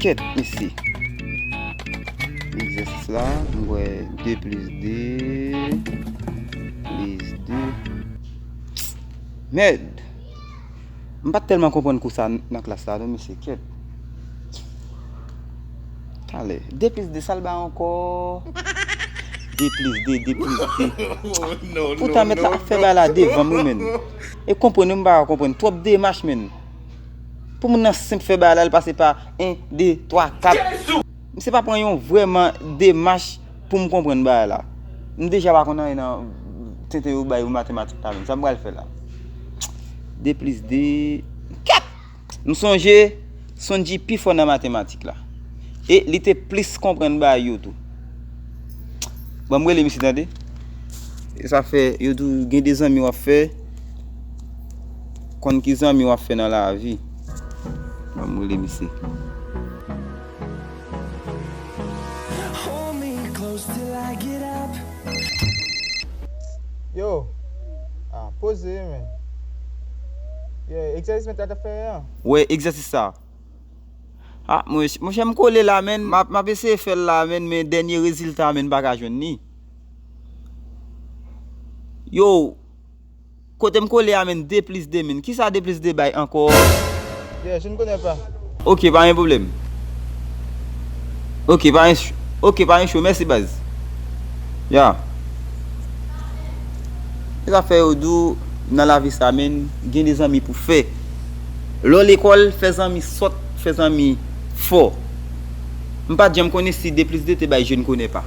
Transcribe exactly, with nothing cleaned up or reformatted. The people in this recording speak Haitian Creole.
Kèt, mesye. Egzèsis la, m wè de plis de plis de. Mèd! M pa t tèlman konprann kou sa nan klas la, non, mesye, kèt. Talè. De plis de, sa l bay ankò? De plis de, de plis de. Poutan mèt la ap fè bagay la devan m, wi, menn. E konprann, wi, m pa ka konprann. Twòp demach, menn. Pou moun nan senp fè bagay la, l pase pa en, de, twa, kat. Misye pa pran yon vrèman demach pou m konprann bagay la. M deja pa konn anyen nan tenten yo bay pou matematik la menm. Sa m pral fè la? De plis de, kat! M sonje Sondji pi fò nan matematik la. E li te plis konprann bagay yo tou. Ban m rele misye tande. E sa fè yo di w gen de zanmi w ap fè. Konn ki zanmi w ap fè nan lavi. Ban m rele misye. Hold me close till I get up. Yo. Ah, poze, men. Yeah, egzèsis mèt la t ap fè an. Wè, egzèsis sa. Ah, monchè, monchè, m kole la, menn. M ap, m ap eseye fè l la, menn, men dènye rezilta, menn, m pa ka jwenn li. Yo, kote m kole a, menn, de plis de, menn. Kisa de plis de bay ankò? Yeah, je ne connais pas. Ok, pa gen pwoblèm. Ok, pa gen ch-, ok, pa gen cho. Mèsi, baz. Ya. Se sa fè yo di w, nan lavi sa, menn, gen de zanmi pou fè. Lè w lekòl, fè zanmi sòt, fè zanmi fò. M pa t janm konnen si de plis de te bay je ne connais pas.